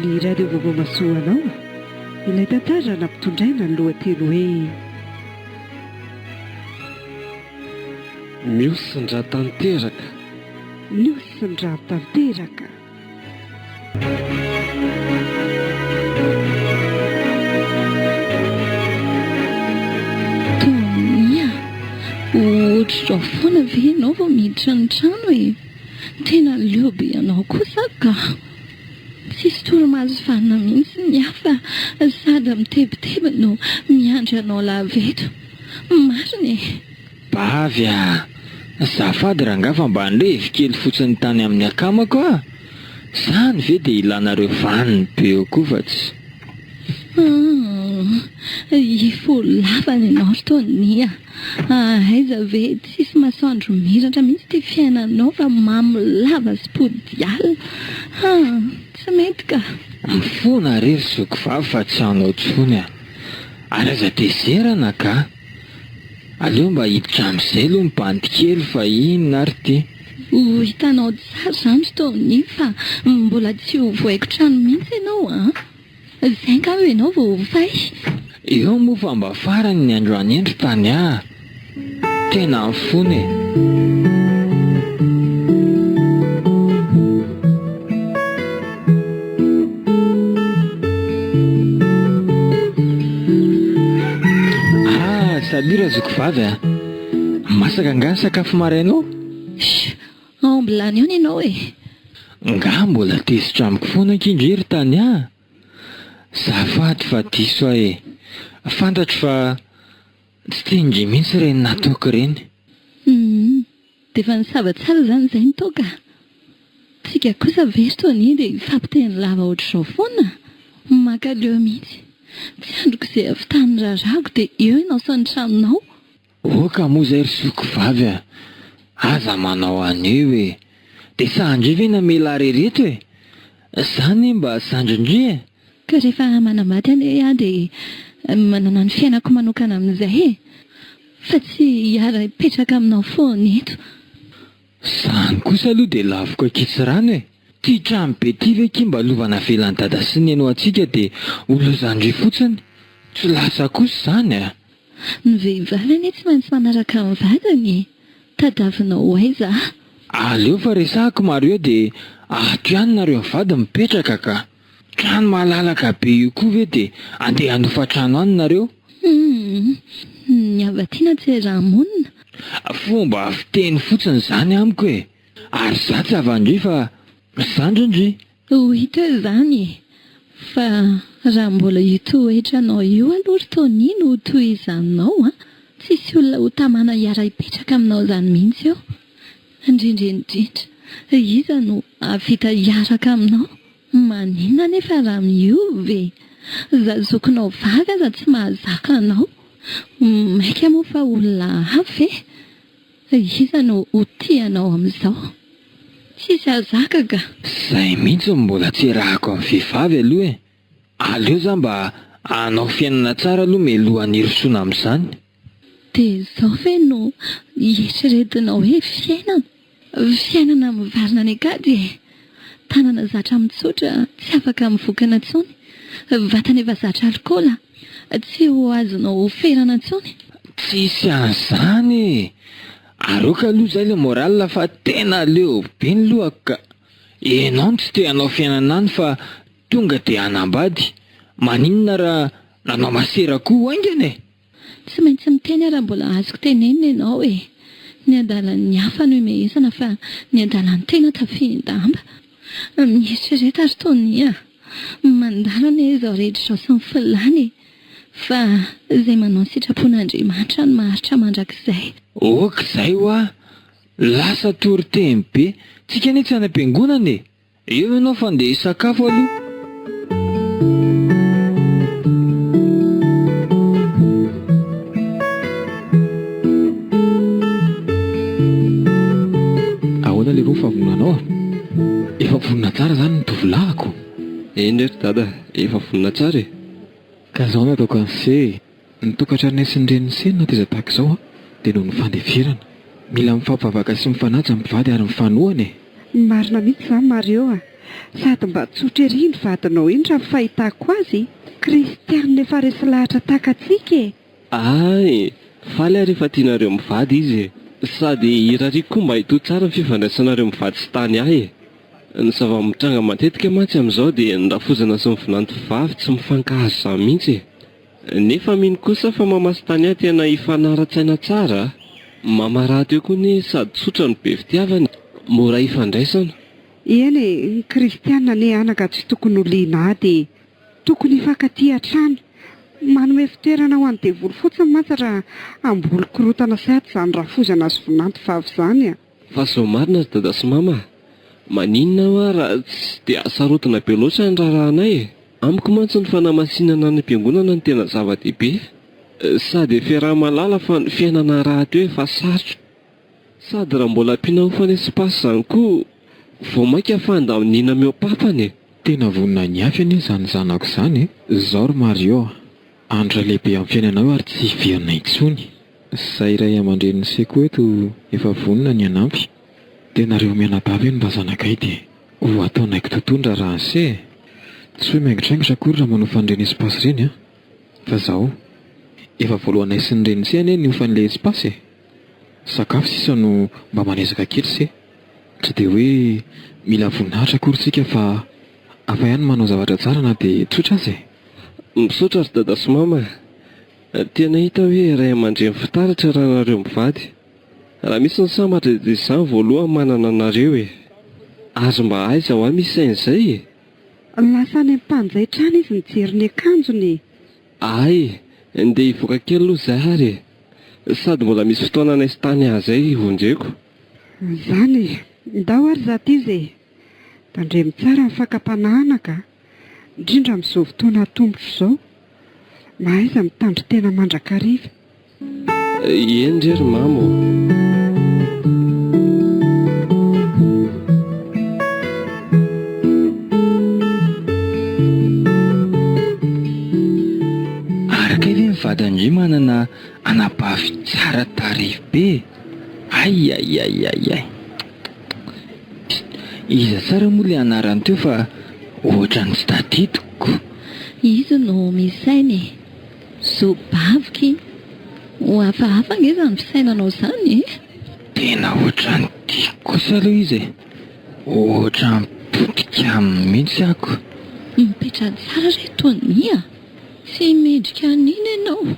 ny Radio Vaovao Mahasoa anao ilay tantara nampitondraina ny lohateny hoe. Mihosin-dra tanteraka. Mihosin-dra tanteraka. Tonia, ohatr'izao foana ve ianao vao miditra ny trano e? Tena leo be anao kosa aho ka! Tsisy torimaso vanona mihitsy ny ahy fa sady mitebiteby no miandry anao lava eto. Marina e! Bavy a! Azafady rangaha fa mba nirevy kely fotsiny tany amin'ny akamako aho! Zany ve dia ilanareo vaniny be eo koa fa tsy. Humm! Hifo lava ny anao ry Tony a! Aiza ve tsisy masoandro miratra mihitsy ity fiainanao fa mamo lava sy pody alina! Humm! Tsy mety ka! Mifona re ry zoky vavy fa tsy hanao tsony a! Ary aza tezerana ka! Aleo mba hiditra amin'izay aloha ny bandy kely fa inona ary ity? Ho hitanao tsara izany ry Tony fa mbola tsy ho vohaiko trano mihitsy ianao an! Izay angamba ianao vao ho fay. Eo moa fa mba farany ny androany iny ry Tania a! Tena mifona e! Ah, salut razoky vavy a! Masaka angaha ny sakafo maraina ao? Sh! Ao am-bilany ao ny anao e! Nga mbola tezitra amiko foana ange ndry ry Tania a! Zafady fa diso aho e! Fantatro fa tsy tian-dry mihitsy ireny nataoko ireny. Humm! Dia efa nisava tsara izany izay ny toaka? Tsika kosa ve ry Tony dia hifampiteny lava ohatr'izao foana? Mankaleo mihitsy. Tsy andriko izay havitan'ny raharahako dia eo ianao sy ny tranonao. Oka moa izay ry zoky vavy a! Aza manao an'io e! Dia sahan-dry ve namela ahy irery eto e? Za anie mba zandrin-dry e! Ka rehefa manambady anie aho dia manana ny fiainako manokana amin'izay e! Fa tsy hiara-hipetraka aminao foana eto. Zany kosa aloha dia laviko ankitsirano e! Ty trano be ty ve ki mba lova navelan'i dada sy neny ho antsika dia ho lozan-dry fotsiny? Tsy lasa kosa izany a! Ny vehivavy anie tsy maintsy manaraka ny vadiny e! Tadiavinao ho aiza aho? Aleo fa resahako Mario dia ato ihany nareo mivady mipetraka ka! Trano malalaka be io koa ve dia andeha hanofa trano any nareo? Humm, ny hava-tiana tsy iaraha-monina. Fomba fiteny fotsiny izany amiko e! Ary za tsy havan-dry fa zandrin-dry. Ho hita eo izany e! Fa raha mbola io toetranao io aloha ry Tony no tohizanao an, tsisy olona ho tamana hiara-hipetraka aminao izany mihitsy eo. Indrindra indrindra, iza no hahavita hiaraka aminao? Maninona anefa raha miova e? Za zokinao vavy aza tsy mahazaka anao, maika moa fa olona hafa e? Iza no ho tia anao amin'izao? Tsisy hahazaka ka! Zay mihitsy no mbola tsy iarahako amin'ny vehivavy aloha e! Aleo za mba hanao fiainana tsara aloha mialohan'ny hirosoana amin'izany. Dia izao ve no eritreretinao hoe fiainana? Fiainana mivarina any an-kady e! Tanana zatra mitsotra tsy afaka mivokana intsony, vatana efa zatra alikaola tsy ho azonao hoferana intsony. Tsisy an'izany e! Aroaka aloha izay le moral fa tena leo be ny lohako ka! Enao no tsy te hanao fiainana any fa tonga de hanambady, maninona raha nanao masera koa haingana e! Tsy maintsy miteny aho raha mbola azoko tenenina ianao e! Ny adalan'ny hafa no imehezana fa ny adalan'ny tena tafihin-damba. Mieritrereta ry Tony a! Mandalo anie izao rehetra izao sy ny filàny e! Fa izay manao ny sitrapon'Andriamanitra no maharitra mandrakizay. Ok zay hoa! Lasa toriteny be! Tsika anie tsy any am-piangonana e! Eo ianao fa ndeha hisakafo aloha. Ahoana leroa ny fahavononanao a? Efa vonona tsara zany ny tovolahiko? Eny re ry dada, efa vonona tsara e! Ka zao no ataoko an'se e! Ny tokantranonay sy ny renin'i se no nateza tahaka izao an, dia noho ny fandeferana. Mila mifampivavaka sy mifanaja ny mpivady ary mifanohana e! Marina mihitsy izany Mario a! Sady mba tsotra ery iny vadinao iny raha ny fahitako azy. Kristianina efa resy lahatra tahaka antsika e! Hay! Faly aho rehefa tianareo mivady izy e! Sady irariako koa mba hitohy tsara ny fifandraisanareo mivady sy tany ahy e! Ny zava-mitranga matetika mantsy amin'izao dia ny rafozana sy ny vinanto vavy tsy mifankahazo izany mihitsy e! Nefa mino kosa fa mama sy Tania tena hifanara-tsaina tsara a! Mama rahateo koa anie sady tsotra no be fitiavana e! Mora ifandraisana. Eny e, ny kristiana anie anaka tsy tokony ho liana ady e! Tokony hifankatia hatrany. Manome fitoerana ho an'ny devoly fotsiny mantsy raha hamboly korontana sy ady izany rafozana sy vinanto vavy izany a! Fa zao marina ry dada sy mama a! Maninona hoa raha tsy dia asarotina be loatra ny raharahanay e! Amiko mantsy ny fanamasinana any am-piangonana no tena zava-dehibe. Sady efa iaraha-mahalala fa ny fiainana rahateo efa sarotra. Sady raha mbola ampiana hofana espace izany koa vao mainka fandaniana mihoa-pampana e! Tena vonona hihafy anie izany zanako izany e! Zao ry Mario a! Andro lehibe amin'ny fiainanao ary tsy hiverina intsony. Zay ray aman-drenin'i Seko eto efa vonona ny hanampy. Dia nareo mianadahy ve no mba zanakay dia ho ataonay kitotoa ny raharahan'se e! Tsy hoe miaingitraingitra akory raha manofa an'ireny espace ireny an! Fa zao, efa voalohanay sy ny renin'se anie ny hofan'ilay espace e! Sakafo sisa no mba manezaka kely se! Tsy dia hoe mila voninahitra akory tsika fa hafa ihany ny manao zavatra tsara na dia tsotra aza e! Misaotra ry dada sy mama a! Tena hita hoe ray aman-dreny fitaratra raha nareo mivady. Raha misy ny sambatra dia izaho voalohany manana anareo e! Ary mba aiza hoa misy an'izay e? Lasa any am-panjaitra any izy nijery ny akanjony e! Ay! Ndeha hivoaka kely aloha izahay ary e! Sady mbola misy fotoana anay sy tany ahy izay vonjeko. Izany e! Ndao ary izato izy e! Tandremo tsara ny fakam-panahy anaka a! Indrindra amin'izao fotoana atomotra izao. Mahaiza mitandrin-tena mandrakariva. Eny re ry mama ô! Ary kay ve ny vadin-dry manana anabavy tsara tarehy be e? Ay ay ay ay ay! Iza tsara moa ilay anarany teo fa ohatran'ny tsy tadidiko. Izy no misaina e! Zobaviko iny. Ho hafahafa ange izany fisainanao izany e! Tena ohatran'ny tiako kosa aloha izy e! Ohatran'ny potika aminy mihitsy ako. Mipetraha tsara re Tony a! Tsy mendrika an'iny ianao.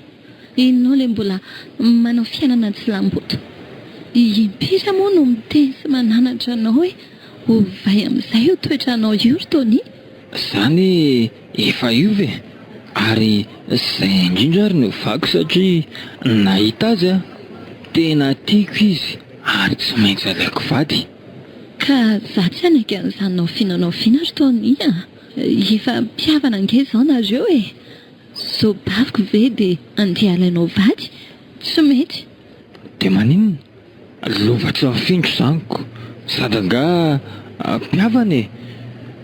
Ianao ilay mbola manao fiainana tsy lamboto. Impiry moa no miteny sy mananatra anao hoe ovay amin'izay io toetranao io ry Tony? Zany efa io ve? Ary zay indrindra ary no ovako satria nahita azy aho, tena tiako izy ary tsy maintsy alaiko vady. Ka za tsy hanaiky an'izany naoviana naoviana ry Tony a! Efa mpihavana ange izao nareo e! Zobaviko ve dia andeha alainao vady? Tsy mety! Dia maninona? Lova tsy mifindra izany ko! Sady angaha mpihavana e!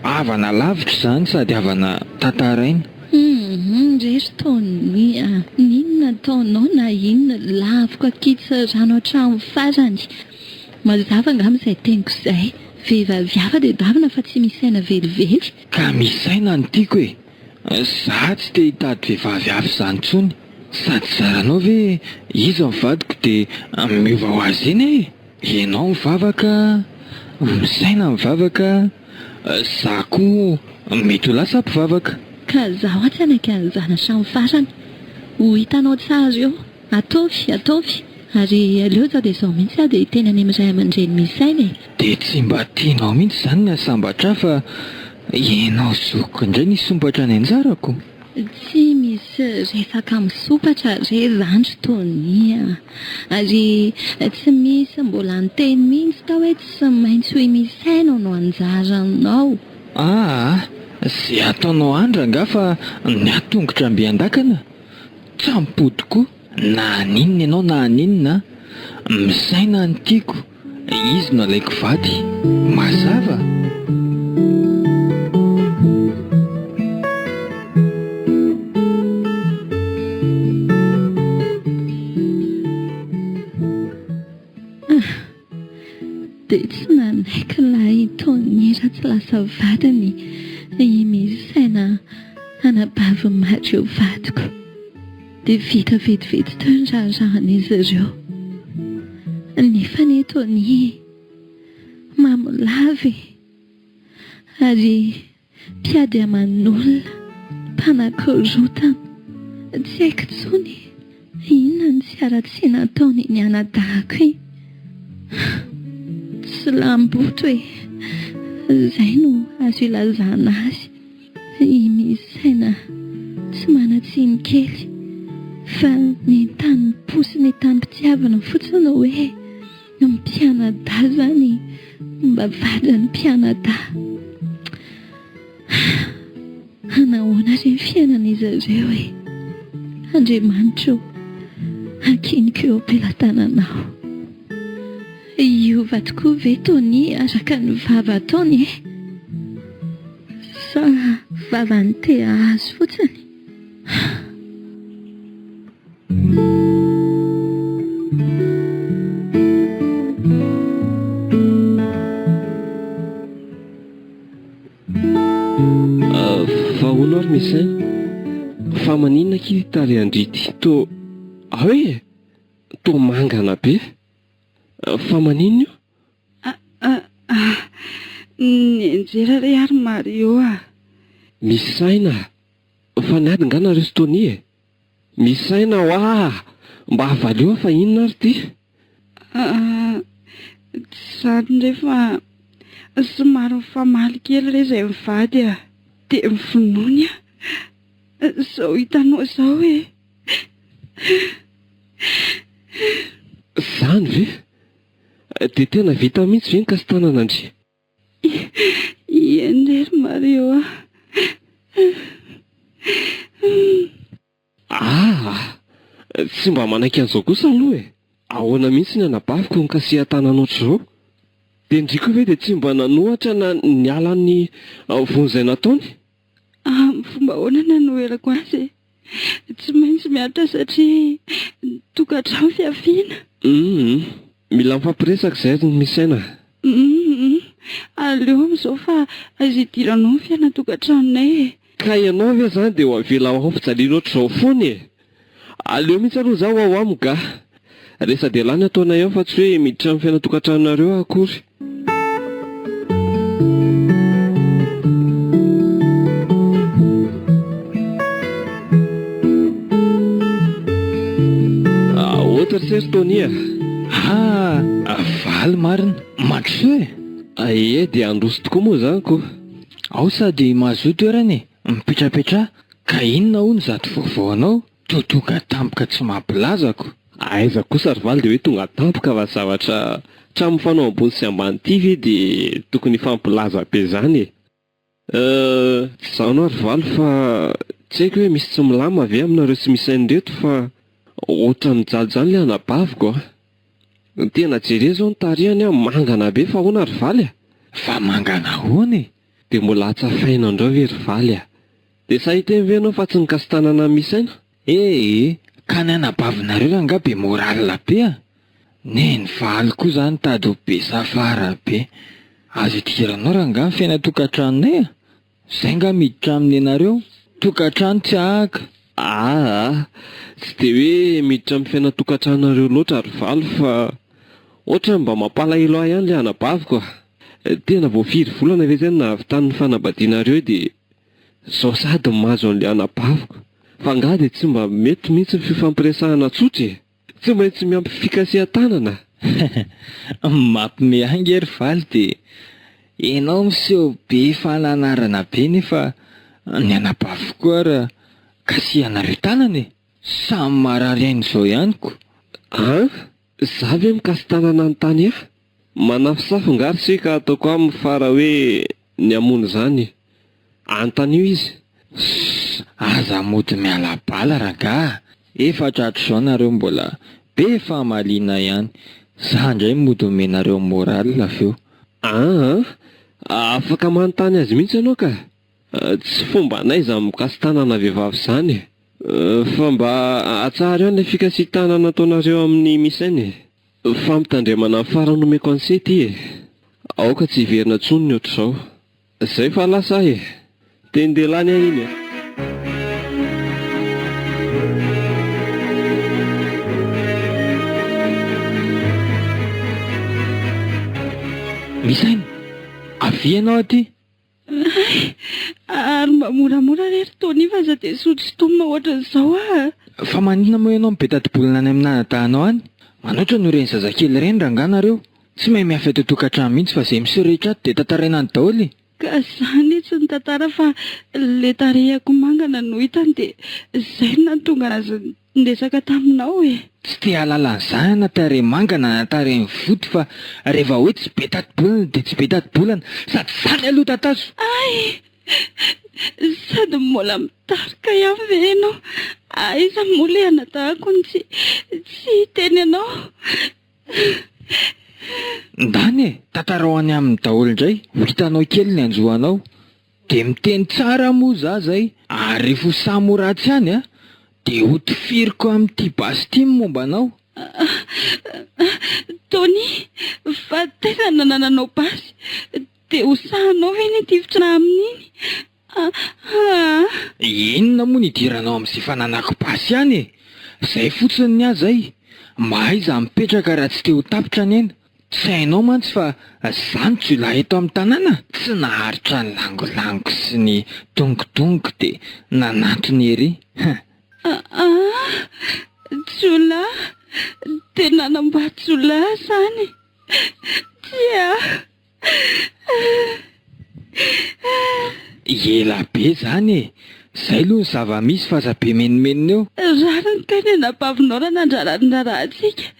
Havana lavitra izany sady havana tantaraina. Humm re ry Tony a! N'inona ataonao na inona, laviko ankitsy rano hatramin'ny farany. Mazava angamba izay teniko izay. Vehivavy hafa dia davina fa tsy misaina velively. Ka misaina no tiako e! Za tsy te hitady vehivavy hafa izany intsony. Sady zaranao ve iza ny vadiko de miova ho azy eny e! Ianao mivavaka, misaina mivavaka, za koa mety ho lasa mpivavaka. Ka zaho atsy hanaiky an'izany hatramin'ny farany. Ho hitanao tsara eo. Ataovy, ataovy. Ary aleo izao dia izao mihitsy aho dia hiteny any amin'ny ray aman-dreny misaina e. Dia tsy mba tianao mihitsy izany ny hahasambatra ahy fa ianao zokiko indray no hisompatra ny anjarako? Tsy misy resaka misompatra re zany ry Tony a! Ary tsy misy mbola niteny mihitsy tao hoe tsy maintsy ho i Misaina no anjaranao. Aa! Ze ataonao any rangaha fa ny ahy tongotra mby an-dakana tsy ampody koa na haninona ianao na haninona a! Misaina no tiako. Izy no alaiko vady. Mazava? Dia tsy nanaiky ilay Tony raha tsy lasa vadiny i Misaina anabavin'i Mario vadiko. Dia vita vetivety teo ny raharahan'izy ireo. Nefa anie Tony mamo lava e! Ary Mpiady aman'olona, mpanakorontana, tsy haiko intsony inona ny tsy haratsiana ataon'iny anadahako iny. Tsy lamboto e! Izay no azo ilazana azy. I Misaina tsy manan-tsiny kely fa nentanim-po sy nentanim-pitiavana fotsiny hoe Ny mpianadahy zany mba vadin'ny mpianadahy. Hanahoana re ny fiainan'izy ireo e? Andriamanitra o, ankiniko eo am-pelatananao. Hiova tokoa ve Tony araka ny vava ataony e? Sa vavan'ny te hahazo fotsiny? Fa hono ary Messin, fa maninona akia ity tarehin-dry ity toa ao e? Toa mangana be. Fa maninona io? Nianjera re ary Mario a! Misaina fa niady nga nareo sy Tony e? Misaina hoa! Mba avalio aho fa inona ary ity? Aa tsy izany re fa somary mifamaly kely re izay mivady a! Dia mivonoiny aho izao hitanao izao e! Izany ve? Dia tena vita mihitsy ve ny kasi-tanana ndry? Eny re ry Mario a! Aa! Tsy mba manaiky an'izao kosa aloha e! Ahoana mihitsy ny anabaviko no kasihan-tanana ohatr'izao? Dia ndry koa ve dia tsy mba nanohatra na niala ny vono izay nataony? Amin'ny fomba ahoana nanoherako azy e? Tsy maintsy miaritra satria tokantrano fiafiana. Humm. Mila mifampiresaka izay ry Misaina a. Humm. Aleo amin'izao fa aiza idiranao ny fiainan-tokantranonay e. Ka ianao ve izany dia ho avela ho fijaliana ohatr'izao foana e? Aleo mihitsy aloha izaho ao amiko ga. Resa-dehilahy ny ataonay ao fa tsy hoe miditra amin'ny fiainan-tokantranonareo aho akory. Ahoana ry se ry Tony a? Ah, valy marina. Mandrosoa e! Ie, dia handroso tokoa moa izany ko. Ao sady mazoto erany e! Mipetrapetraha, ka inona hono izato vaovao anao? Toa tonga tampoka tsy mampilazako. Aiza kosa ry valy dia hoe tonga tampoka fa zavatra trano mifanao ambony sy ambany ity ve dia tokony hifampilaza be zany e! Euh, tsy izany hoa ry valy fa tsy haiko hoe misy tsy milama ve aminareo sy Misaina ireto fa ohatran'ny mijaly izany ilay anabaviko a! Tena jereo izao ny tarehiny a, mangana be fa ahoana ry valy a? Fa mangana ahoana e? Dia mbola hatsafaina indray ve ry valy a? Dia sahy hiteny ve ianao fa tsy nikasi-tanana an'i Misaina? Ee, ka ny anabavinareo rangaha be moral be a! Neny valy koa zany tady ho be safara be. Azo idiranao rangaha ny fiainan-tokantranonay a! Zay nga miditra amin'ny nenareo? Tokantrano tsy ahaka. Aa, tsy dia hoe miditra amin'ny fiainan-tokantranonareo loatra ry valy fa ohatran'ny mba mampalahelo ahy ihany ilay anabaviko a! Tena vao firy volana ve izay no nahavitany ny fanambadianareo dia Zao sady mahazo an'le anabaviko. Fa angaha dia tsy mba mety mihitsy ny fifampiresahana tsotra e? Tsy maintsy miampy fikasihan-tanana? Mapme ahy nge ry Valy dia enao miseho be fananarana be nefa ny anabaviko koa ara kasihanareo tanana e! Samy marary aina izao ihany ko! An? Za ve mikasi-tanana an'i Tania? Manafosafo nga ry se ka ataoko aminy fa raha hoe ny hamono izany. Anontanio izy. Ssss aza mody miala bala rangah, efa tratrizao nareo mbola be famaliana ihany, za ndray mody omenareo moral avy eo. Aa afaka manontany azy mihitsy ianao ka! Tsy fombanay izany mikasi-tanana vehivavy izany e! Fa mba atsaharo ihany ilay fikasian-tanana ataonareo amin'i Misaina e! Fampitandremana farany omeko an'i se ity e! Aoka tsy hiverina intsony ny ohatr'izao. Zay fa lasa aho e! Tenin-dehilahy ny ahy iny e! Misaina! Avia ianao aty! Hay! Ary mba moramora re ry Tony fa aza dia sotosotomina ohatran'izao ah! Fa maninona moa ianao mibetadi-bolana any amin'ny anadahinao any? Manoatra noho ireny zazakely ireny rangahy nareo. Tsy mahay miafy ato an-tokantrano mihitsy fa izay miseho rehetra ato dia tantaraina any daholo e! Ka za ne tsy nitantara fa le tarehiko mangana no hitany dia zay no nahatonga azy niresaka taminao e! Tsy te hahalala an'izany na tarehy mangana na tarehy mivoto fa rehefa hoe tsy be tati-bolana dia tsy be tati-bolana sady zany aloha tatazo! Hay! Sady mbola mitarika ihany ve ianao? Aiza moa le anadahako no tsy tsy hiteny anao? Ndany e! Tantarao any aminy daholo indray, ho hitanao kely ny hanjo anao. Dia miteny tsara moa za zay, ary rehefa ho samy ho ratsy any a, dia ho tifiriko amin'ity basy ity ny momba anao. Tony, fa taiza no nanananao basy? Dia ho sahinao ve ny hitifitra amin'iny? Aa. Inona moa no idiranao amin'izay fananako basy ihany e? Zay fotsiny ny ahy zay. Mahaiza mipetraka raha tsy te ho tapitra ny aina. Tsy hainao mantsy fa za no jiolahy eto amin'ny tanàna? Tsy naharitra ny langolango sy ny dongodongo dia nanantona ery. Huh. Aa. Jiolahy? Dia nanambady jiolahy izany? Tsia. Ela be zany e! Zay aloha ny zava-misy fa aza be menomenona eo. Rariny kay ny anabavinao raha nandrara ny raharahantsika.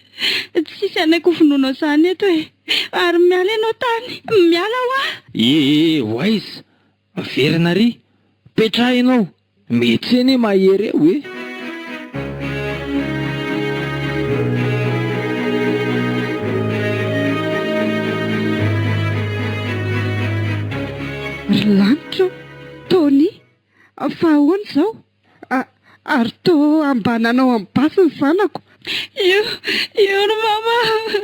Tsisy hanaiky ho vonoinao zany eto e! Ary miala ianao tany! Miala hoa! E e ho aiza? Averina ary! Petraha ianao! Mety anie mahery eo e! Ry lanitra ô! Tony, fa ahoana izao? Ary toa ambananao amin'ny basy ny zanako. Io, io ry mama a!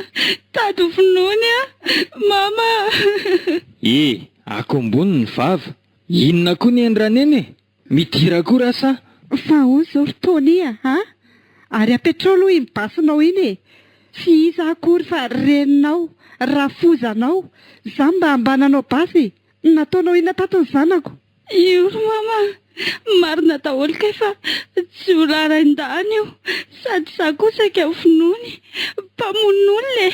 Tady ho vonoiny aho, mama a! E! Akombony ny vava! Inona koa ny an'i Raneny e? Midira koa ra sa? Fa ahoana izao ry Tony a! A! Ary apetrao aloha iny basinao iny e! Tsy iza aho akory fa reninao, rafozanao, za mba ambananao basy? Nataonao inona tato ny zanako? Io ry mama a! Marina daholo kay fa jiolahy rain-dahiny io, sady za koa saika ho vonoiny, mpamono olona e!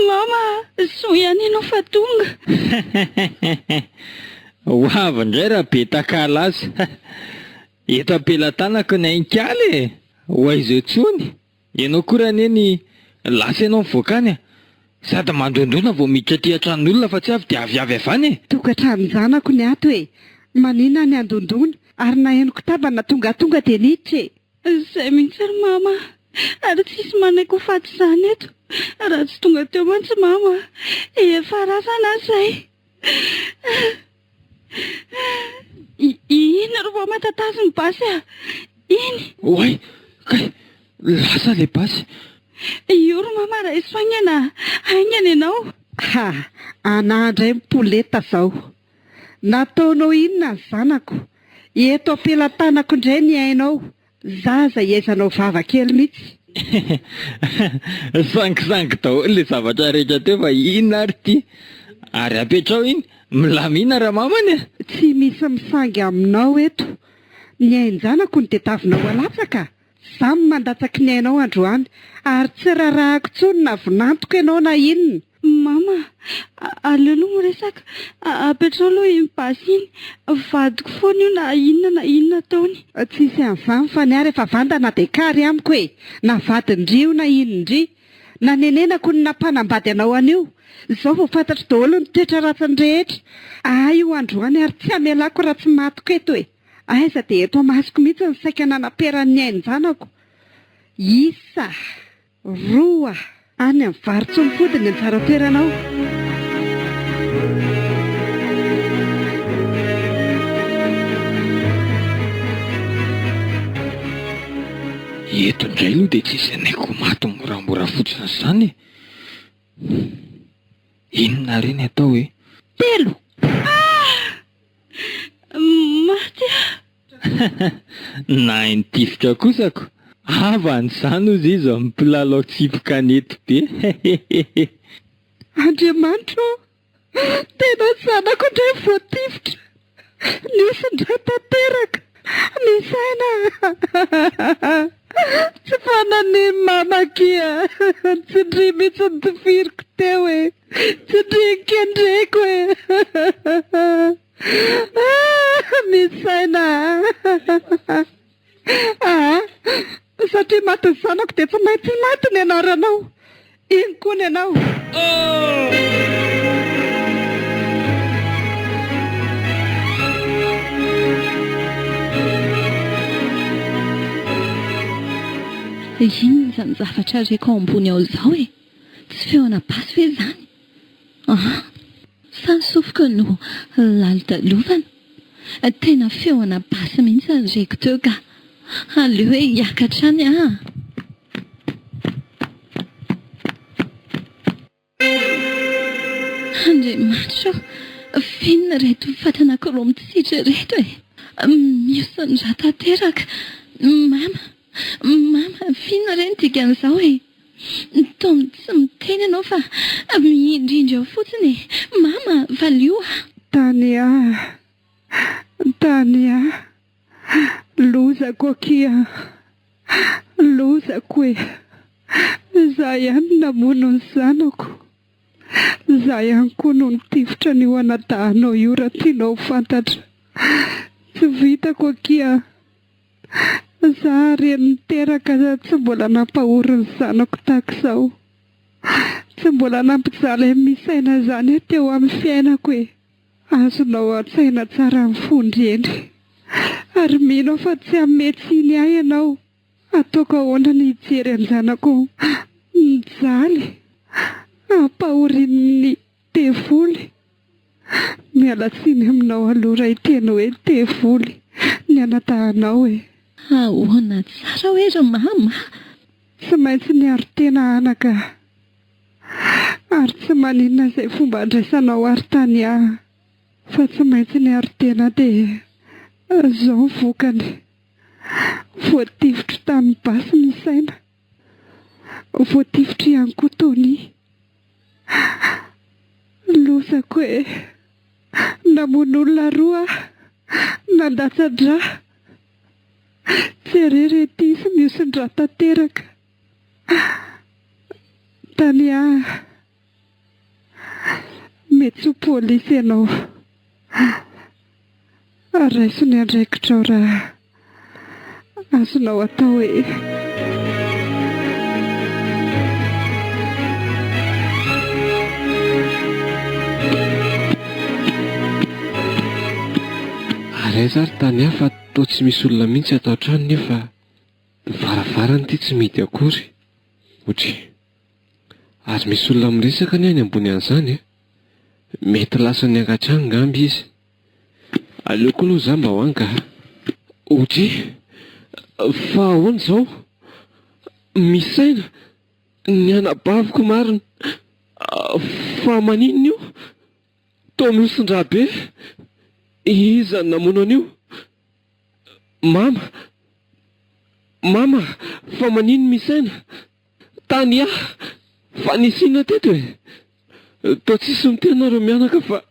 Mama a! Soa ihany ianao fa tonga. Ho avy indray raha be takala azy. Eto am-pelatanako ny ain'kala e! Ho aiza intsony? Ianao koa Raneny lasa ianao mivoaka any a! Sady mandondona vao miditra aty an-tranon'olona fa tsy avy dia aviavy avy any e! Tokantranon-janako ny ato e! Manina ny handondona ary nahenoko tabana tongatonga dia niditra e! Izay mihitsy ry mama a! Ary tsisy manaiky ho faty izany eto raha tsy tonga teo mantsy mama a! Efa razana aho izay! Iny ry mama tatazo ny basy a! Iny! Oay! Kay! Lasa ilay basy! Io ry mama raiso haingana a! Haingana ianao! Ha! Anà indray mipoleta izao! Nataonao inona ny zanako? Eto am-pelatanako indray ny ainao, zaza ihaizanao vava kely mihitsy. Sangisangy daholo ilay zavatra rehetra teo fa inona ary ity? Ary apetraho iny, milamina ramamany a! Tsy misy misangy aminao eto. Ny ain-janako no tediavinao alatsaka? Za no mandatsaky ny ainao androany ary tsy rarahako intsony na vinantoko ianao na inona. Mama a, aleo aloha miresaka, apetrao aloha iny basy iny, vadiko foana io na inona na inona ataony. Tsisy an'izany fa ny ahy rehefa vandana dia kary amiko e! Na vadin-dry io na inon-dry. Nanenenako ny nampanambady anao an'io. Izao vao fantatro daholo ny toetra ratsiny rehetra. Ahy io androany ary tsy hamelako raha tsy matiko eto e! Aiza dia eto amasoko mihitsy ny saika nanaperan'ny ain-janako. Isa. Roa. Any amin'ny varo-tsy mifody ny anjara toeranao. Eto indray aloha dia tsisy anay ko maty moramora. rafozana izany e! Inona re ny atao e? Telo! Ah! Maty aho! Nahay nitifitra kosa ko! Havany izany hozy izy mpilalao tsipy kanety be hehehehe! Andriamanitra ô! Tena zanako indray voatifitra! Nihosin-dra tanteraka! Misaina Tsy fananiny mama akia! Tsindrio mihitsy ny tifiriko teo e! Tsindrio ny kendreko e! Misaina Aa! Satria maty ny zanako dia tsy maintsy maty ny anaranao. Iny koa ny anao. Inona izany zavatra reko ao ambony ao izao e? Tsy feona basy ve izany? An! Sa ny sofiko no lalodalovana? Tena feona basy mihitsy ny reko teo ka! Aleo hoe hiakatra any aho. Andriamanitra ô! F'inona ireto fatana anankiroa mitsitra ireto e? Mihosin-drà tanteraka. Mama! Mama! F'inona re ny dikan'izao e? Toa tsy miteny ianao fa mihendrihendry eo fotsiny e! Mama, valio aho! Tania a! Tania a! Lozako akia! Lozako e! Izaho ihany no namono ny zanako. Izaho ihany koa no nitifitra an'io anadahinao io raha tianao ho fantatra. Tsy vitako akia! Za reny niteraka tsy mbola nampahory ny zanako tahaka izao. Tsy mbola nampijaly an'i Misaina izany aho teo amin'ny fiainako e. Azonao an-tsaina tsara ny fon-dreny. Ary mino aho fa tsy hanome tsiny ahy ianao. Ataoko ahoana ny hijery an-janako mijaly, ampahorian'ny devoly. Miala tsiny aminao aloha raha hiteny hoe devoly ny anadahinao e. Ahoana tsara hoe ry mama? Tsy maintsy niaro tena anaka ary tsy maninona izay fomba andraisanao ary Tania fa tsy maintsy niaro tena dia izao ny vokany. Voatifitro tamin'ny basy ny saina. Voatifitro ihany koa Tony. Lozako e! Namono olona roa aho, nandatsa-drà. Jereo re ity izy mihosin-drà tanteraka. Tania a! Mety ho polisy ianao. Raiso ny andraikitrao raha azonao atao e. Ary aiza ary Tania fa toa tsy misy olona mihitsy ato an-trano nefa ny varavarana ity tsy mihidy akory. Otri. Ary misy olona miresaka anie any ambony any izany e. Mety lasa niangatra any ngamba izy. Aleoko aloha za mba ho any ka. Odry, fa ahoana izao? Misaina ny anabaviko marina. Fa maninona io? Toa mihosin-drà be. Iza no namono an'io? Mama! Mama, fa manino misaina? Tania, fa nisy inona teto e? Toa tsisy miteny nareo mianaka fa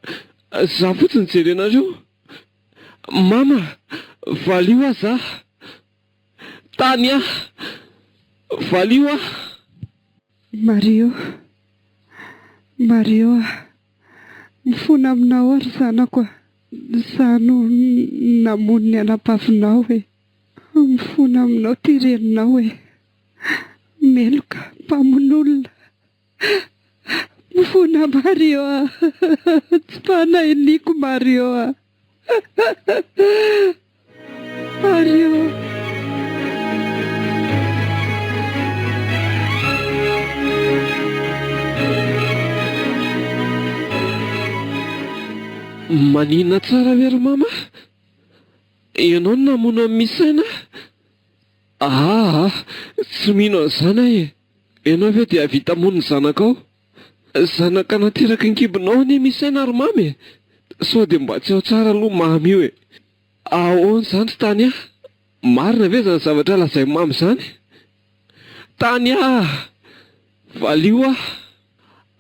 za fotsiny jerenareo. Mama, valio aho za. Tania, valio aho. Mario, Mario a! Mifona aminao aho ry zanako a! Za no namono ny anabavinao e! Mifona aminao ty reninao e! Meloka mpamono olona. Mifona Mario a! Tsy fanahiniko Mario a! Mario. Maninona tsara ve ry mama? Ianao no namono an'i Misaina? Aa! Tsy mino an'izany aho e! Ianao ve dia hahavita hamono ny zanakao? Zanaka nateraky ny kibonao anie misy aina ry Mamy e! Sao dia mba tsy ao tsara aloha Mamy io e! Ahoana izany ry Tania? Marina ve izany zavatra lazain'i Mamy izany? Tania! Valio aho!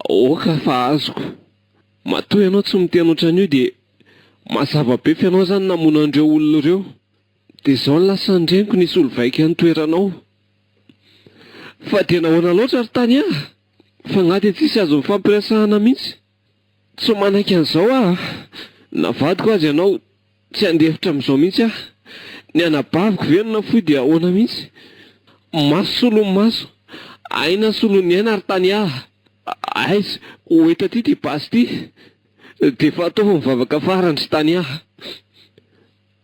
Aoka fa azoko. Matoa ianao tsy miteny ohatran'io dia mazava be fa ianao izany namono an'ireo olona ireo. Dia izao ny lasan-dreniko nisolo vaika ny toeranao. Fa dia nahoana loatra ry Tania? Fa nga dia tsisy azo nifampiresahana mihitsy? Tsy manaiky an'izao aho a! Na vadiko aza ianao, tsy handefitra amin'izao mihitsy aho. Ny anabaviko ve no nafoy dia ahoana mihitsy? Maso solon'ny maso, aina solon'ny aina ry Tania a! Aiza, ho eto aty ity basy ity? Dia efa ataovy ny vavaka farany ry Tania a!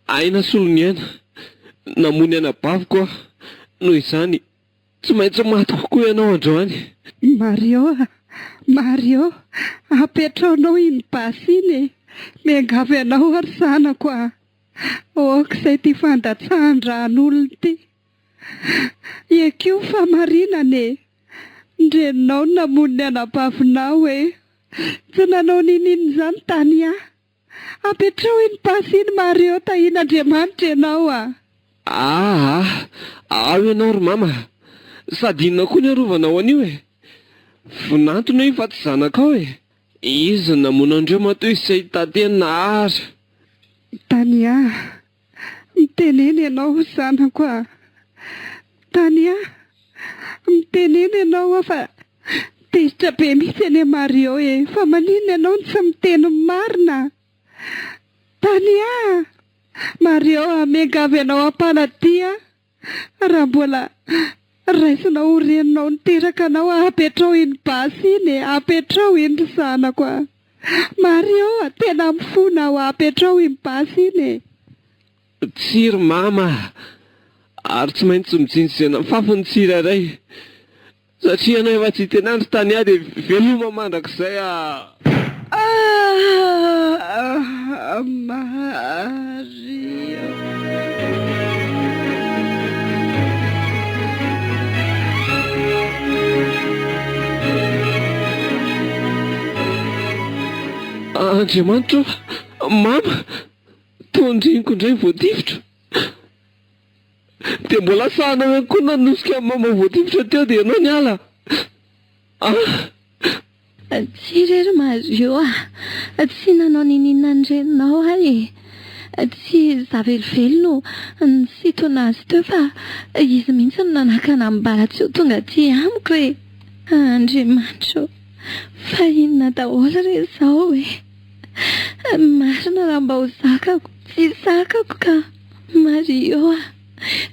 Aina solon'ny aina. Namono ny anabaviko aho. Noho izany, tsy maintsy maty kokoa ianao androany. Mario a! Mario! Apetraonao iny basy iny e! Miangavy anao aho ry zanako a! Aoka izay ity fandatsahan-dran'olona ity. Ekeo ny fahamarinana e! Ny reninao no namono ny anabavinao e! Tsy nanao n'inon'inona izany Tania. Apetraho iny basy iny Mario tahian'Andriamanitra ianao a! Aa ao ianao ry mama! Sady inona koa ny arovanao an'io e? Vinantona io fa tsy zanakao e! Izy no namono an'ireo matoa izy tsy ahita teny na ary. Tania, mitenena ianao zanako a! Tania, mitenena ianao aho fa Tezitra be mihitsy anie Mario e! Fa maninona ianao no tsy miteny ny marina? Tania a! Mario a! Miangavy anao am-panadia aho, raha mbola raisinao ho reninao niteraka anao aho, apetraho iny basy iny e! Apetraho iny ry zanako a! Mario a! Tena mifona aho, apetraho iny basy iny e! Tsia ry mama a! Ary tsy maintsy mijinja izay nafafy ny tsirairay. Satria ianao efa tsy hiteny andry Tania dia veloma mandrakizay a! Ah! Maria. Andriamanitra ô! Mama! Toa ny reniko indray voatifitra. Dia mbola sahanao ihany koa nanosika an'i mama voatifitra teo dia ianao niala ah! Tsia re ry Mario ah! Tsy nanao niniana ny reninao aho e! Tsy izaho velively no nisintona azy teo fa izy mihitsy no nanakana ny bala tsy ho tonga aty amiko e! Andriamanitra ô! Fa inona daholo re izao e! Marina raha mba ho zakako, tsy zakako ka! Mario a!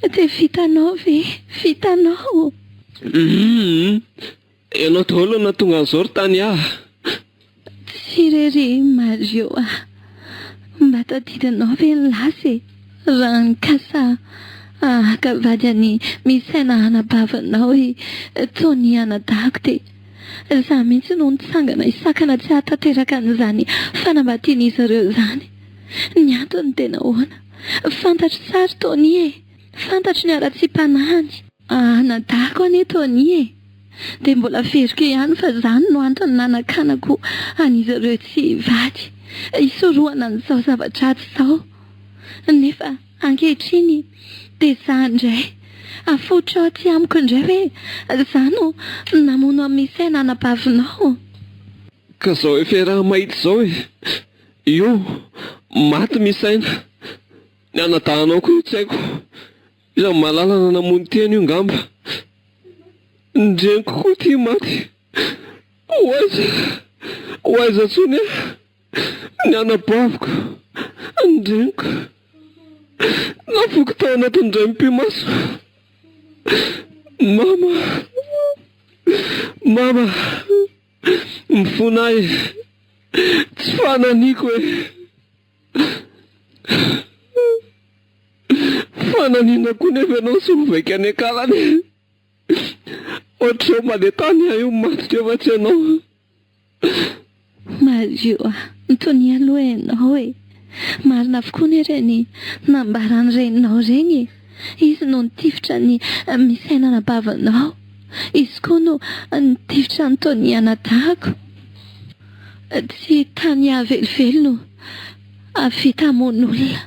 Dia vitanao ve? Vitanao? Humm! Ianao daholo no nahatonga an'izao ry Tania a! Tsia re ry Mario a! Mba tadidinao ve ny lasa e? Raha nikasa haka vady an'i Misaina anabavinao i Tony anadahiko dia Izaho mihitsy no nitsangana hisakana tsy hahatanteraka an'izany fanambadian'izy ireo izany. Ny antony dia nahoana? Fantatro tsara Tony e! Fantatro ny haratsiam-panahiny. Anadahiko anie Tony e! Dia mbola averiko ihany fa izany no antony nanakanako an'izy ireo tsy hivady, hisorohana an'izao zava-dratsy izao. Nefa. Ankehitriny dia izaho indray, afoitrao aty amiko indray hoe izaho no namono an'i Misaina anabavinao. Ka izao efa iaraha-mahita izao e! Io, maty Misaina. Ny anadahinao koa io tsy haiko. Iza no mahalala na namono tena io ngamba. Ny reniko koa ity maty. Ho aiza, ho aiza intsony aho? Ny anabaviko, ny reniko, navoako tao anatin'ny indray mipi-maso. Mama, mama, mifona ahy e, tsy fananiko e. Fananina koa nefa ianao solovaika any an-kalana e. Ohatr'izao mandeha tany aho io maty teo fa tsy ianao. Mario a! Mitonia aloha ianao e! Marina avokoa anie ireny nambaran'ny reninao ireny e! Izy no nitifitra ny misaina anabavinao. Izy koa no nitifitra an'i Tony anadahako. Tsy Tania velively no hahavita hamono olona.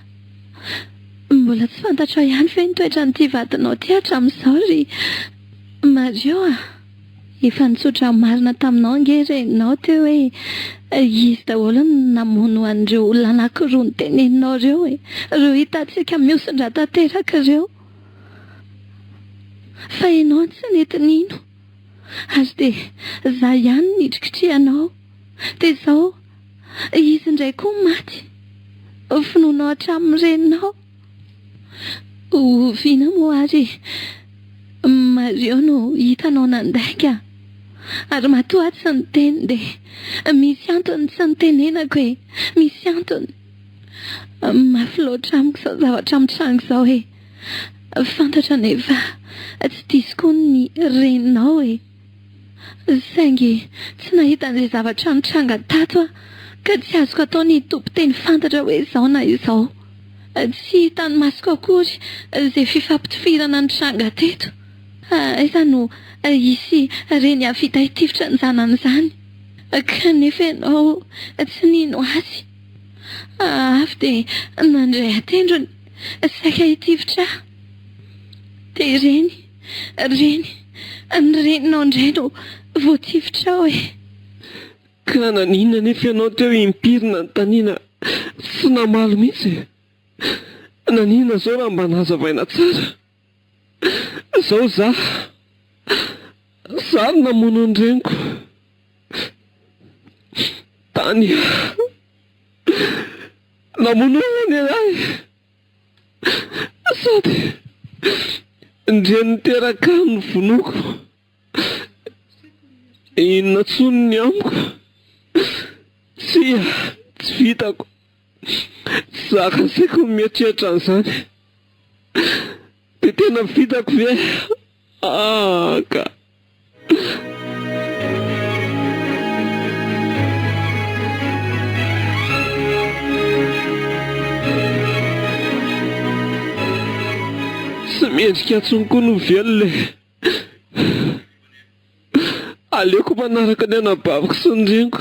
Mbola tsy fantatrao ihany ve ny toetran'ity vadinao ity hatramin'izao ry Mario a? Efa nitsotra marina taminao ange reninao teo hoe izy daholo no namono an'ireo olona anankiroa noteneninao ireo e! Ireo hitantsika mihosin-dra tanteraka ireo. Fa ianao no tsy nety nino. Ary dia za ihany no nitrikitrihanao. Dia izao izy indray koa maty. Vonoinao hatramin'ny reninao. Oviana moa ary Mario no hitanao nandainga? Ary matoa aho tsy niteny dia misy antony tsy nitenenako e! Misy antony. Mafy loatra amiko izao zavatra mitranga izao e! Fantatro anefa tsy diso koa ny reninao e! Saingy tsy nahita an'izay zavatra nitranga tato aho ka tsy azoko atao ny hitompo teny fantatra hoe izao na izao. Tsy hitan'ny masoko akory izay fifampitifirana nitranga teto. Aiza no hisy reny hahavita hitifitra ny zanany izany? Kanefa ianao tsy nino azy. Avy dia nandray an-tendrony saika hitifitra ahy. Dia ireny, reny, ny reninao indray no voatifitrao e! Ka naninona anefa ianao teo impiry nanontaniana tsy namaly mihitsy e? Naninona izao raha mba nazavaina tsara? Izao za, za no namono ny reniko. Tany namono olona anie ahy e! Sady ny reny niteraka ahy no vonoiko. Inona intsony ny amiko? Tsia, tsy vitako. Tsy zakan'ny saiko ny mieritreritra an'izany. Dia tena vitako ve? Ah ka! Tsy mendrika intsony koa ny ho velona e! Aleoko manaraka ny anabaviko sy ny reniko.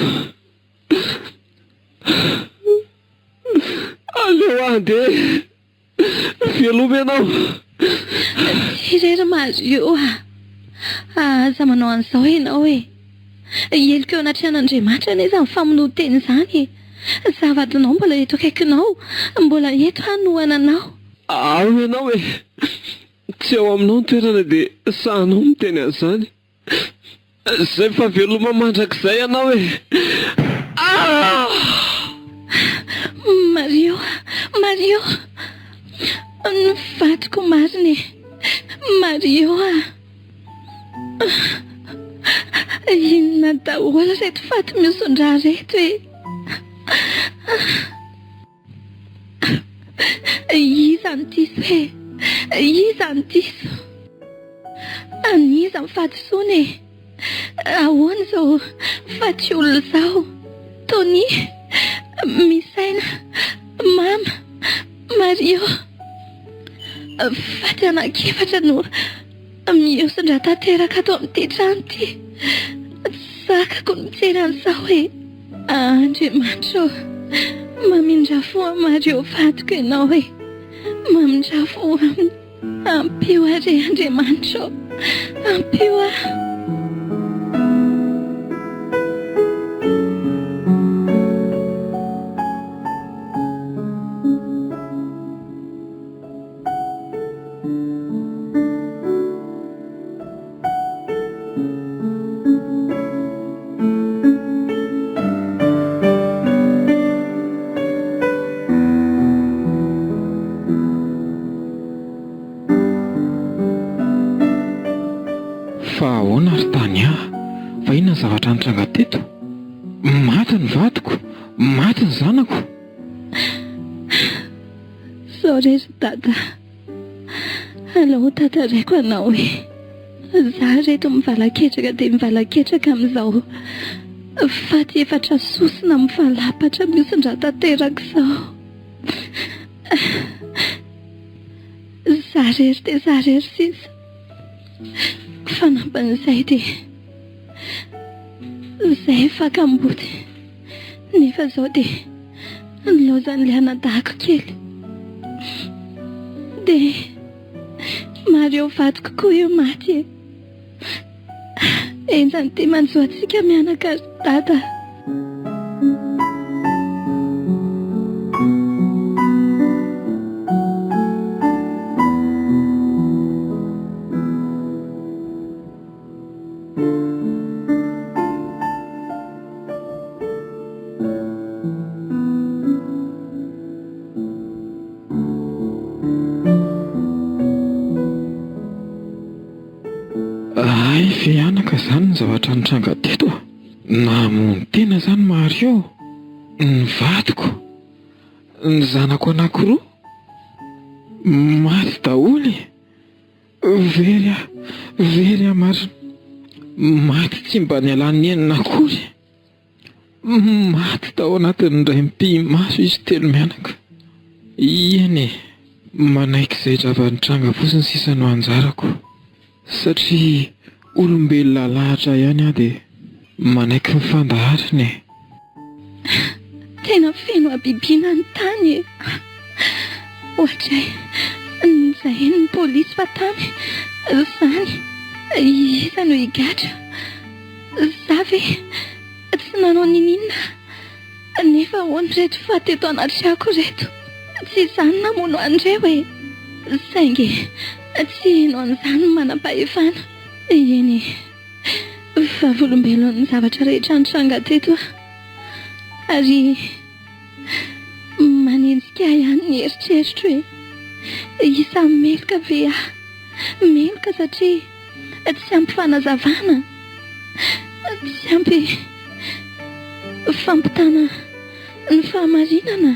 Aleo handeha. Veloma ianao. Tsy re ry Mario a! Aza manao an'izao ianao e! Heloka eo anatrehan'Andriamanitra anie izany famonoan-tena izany e! Za vadinao mbola eto akaikinao, mbola eto hanohana anao. Ao ianao e! Tsy ao aminao ny toerana dia sahanao miteny an'izany. Izay fa veloma mandrakizay ianao e! Ah! Mario, Mario! Ny vadiko marina e! Mario a! Inona daholo ireto faty mihoson-drà ireto e? Iza no diso e? Iza no diso? An'iza ny fahadisoana e? Ahoana izao faty olona izao? Tony, Misaina, Mama, Mario. Faty anankiefatra no mihosin-drà tanteraka ato amin'ity trano ity. Tsy zakako ny mijery an'izao e. Andriamanitra ô, mamindrà fo amin'i Mario vadiko Ianao e! Mamindrà fo aminy. Ampio aho re Andriamanitra ô! Ampio aho. Fa ahoana ry Tania? Fa inona ny zavatra nitranga teto? Maty ny vadiko! Maty ny zanako! Zao re ry Dada. Alao tantaraiko anao e. Za reto mivalaketraka dia mivalaketraka amin'izao faty efatra sosona mivalapatra mihosin-drà tanteraka izao. Za rery dia za rery sisa. Fanampin'izay dia izay efa kamboty nefa izao dia nilaozan'ilay anadahiko kely. Dia Mario vadiko koa io maty e. Henjana ity manjo antsika mianaka ry dada. Hay ve anaka izany ny zavatra nitranga teto a? Namono tena izany Mario, ny vadiko, ny zanako anankiroa, maty daholo e! Very aho, very aho marina, maty tsy mba nialan'ny nenina akory. Maty tao anatin'ny indray mipi-maso izy telo mianaka. Eny e, manaiky izay zava-nitranga fotsiny sisa no anjarako. Satria olombelona alahatra ihany aho dia manaiky ny fandaharana e. Tena feno habibiana ny tany e! Ohatray nozahin'ny polisy fa tany izany iza no higadra? Za ve tsy nanao niniana nefa ahoana ireto faty eto anatrehako ireto? Tsy izaho no namono an'ireo e! Saingy tsy hino an'izany ny manam-pahefana. Eny e, vavolombelon'ny zavatra rehetra nitranga teto aho. Ary manenjika ahy ihany ny eritreritro e! Isan'ny meloka ve aho? Meloka satria Tsy ampy fanazavana, tsy ampy fampitana ny fahamarinana.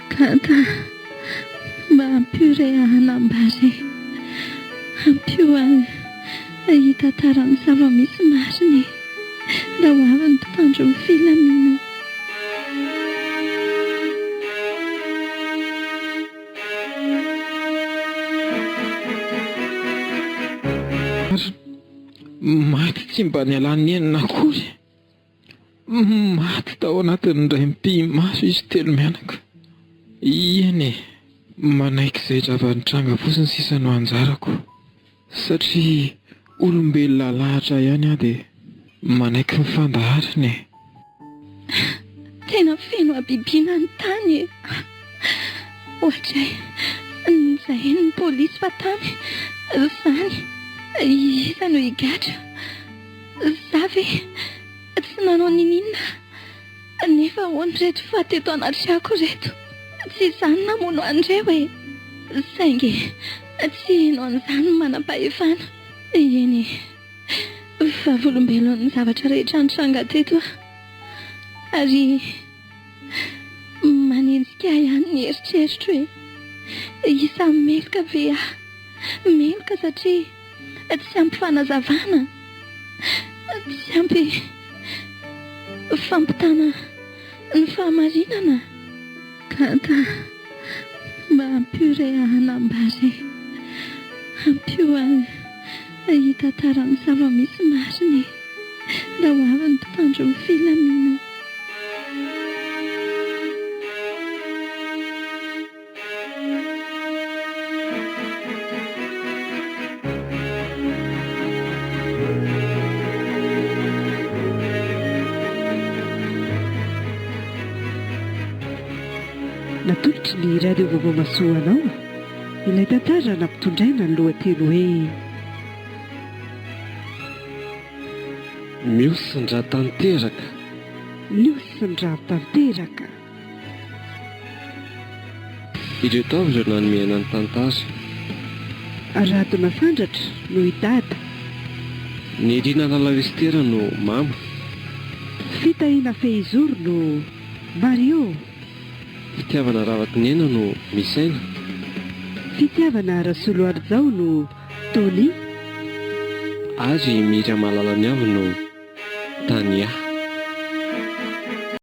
Dada, mba ampio re hanambara e! Ampio ahy hitantara ny zava-misy marina e! Raha ho avy ny mpitandro ny filaminana. Ary maty tsy mba nialan'ny nenina akory. Maty tao anatin'ny indray mipi-maso izy telo mianaka. Eny e, manaiky izay zava-nitranga fotsiny sisa no anjarako. Satria olombelona alahatra ihany aho dia manaiky ny fandaharana e. Tena feno habibiana ny tany e! Ohatray nozahin'ny polisy fa tany izany iza no higadra? Za ve tsy nanao niniana nefa ahoana ireto faty eto anatrehako ireto? Tsy izaho no namono an'ireo e! Saingy tsy hino an'izany ny manam-pahefana. Eny e! Vavolombelon'ny zavatra rehetra nitranga teto aho. Ary manenjika ahy ihany ny eritreritro e! Isan'ny meloka ve aho? Meloka satria tsy ampy fanazavana, tsy ampy fampitana ny fahamarinana. Dada, mba ampio re hanambara e! Ampio ahy hitantara ny zava-misy marina e! Raha ho avy ny mpitandro ny filaminana. Natolotry ny Radio Vaovao Masoa anao ilay tantara nampitondraina ny lohateny hoe. Mihosin-dra tanteraka. Mihosin-dra tanteraka. Ireto avy ireo nanome aina ny tantara. Rado Nasandratra no i Dada. Nirina Lalao Estera no Mama. Fitahiana Fehizoro no Mario. Fitiavana Ravatonena no Misaina. Fitiavana Rasoloarijao no Tony. Ary Miriam Malalaniavo no Tania.